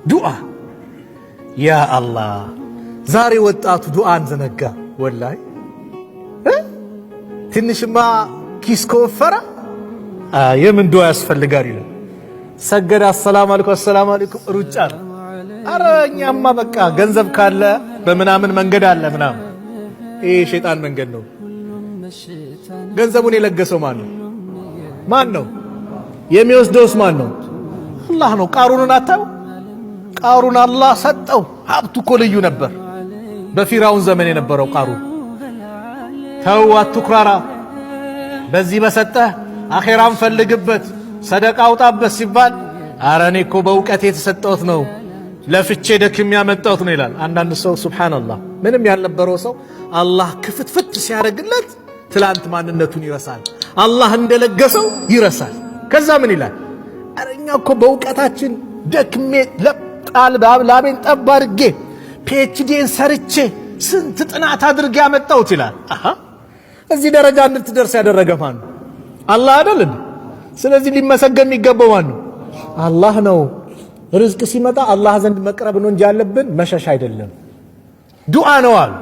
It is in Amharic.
ዱዓ። ያ አላህ፣ ዛሬ ወጣቱ ዱዓን ዘነጋ። ወላሂ ትንሽማ ኪስ ከወፈረ የምን ዱዓ ያስፈልጋል ይላል። ሰገደ፣ አሰላሙ አለይኩም አሰላሙ አለይኩም፣ ሩጫ ነው። አረ እኛማ በቃ ገንዘብ ካለ በምናምን መንገድ አለ ምናምን። ይሄ ሸይጣን መንገድ ነው። ገንዘቡን የለገሰው ማን ነው? ማን ነው? የሚወስደውስ ማን ነው? አላህ ነው። ቃሩንን አታዩ? ቃሩን አላህ ሰጠው። ሀብቱ እኮ ልዩ ነበር። በፊራውን ዘመን የነበረው ቃሩን። ተው አትኩራራ፣ በዚህ በሰጠህ አኼራን ፈልግበት፣ ሰደቃ አውጣበት ሲባል አረ እኔ እኮ በእውቀት የተሰጠሁት ነው፣ ለፍቼ ደክሜ ያመጣሁት ነው ይላል። አንዳንድ ሰው ሱብሓነላህ ምንም ያልነበረው ሰው አላህ ክፍትፍት ሲያደርግለት ትላንት ማንነቱን ይረሳል። አላህ እንደለገሰው ይረሳል። ከዛ ምን ይላል? አረ እኛ እኮ በእውቀታችን ደክሜ ለጣል ላቤን ጠብ አድርጌ PhD ን ሰርቼ ስንት ጥናት አድርጌ ያመጣሁት ይላል። አሃ፣ እዚህ ደረጃ እንድትደርስ ያደረገ ማን ነው? አላህ አይደል እንዴ? ስለዚህ ሊመሰገን የሚገባው ማን ነው? አላህ ነው። ርዝቅ ሲመጣ አላህ ዘንድ መቅረብ ነው እንጂ ያለብን መሸሽ አይደለም። ዱዓ ነው አሉ።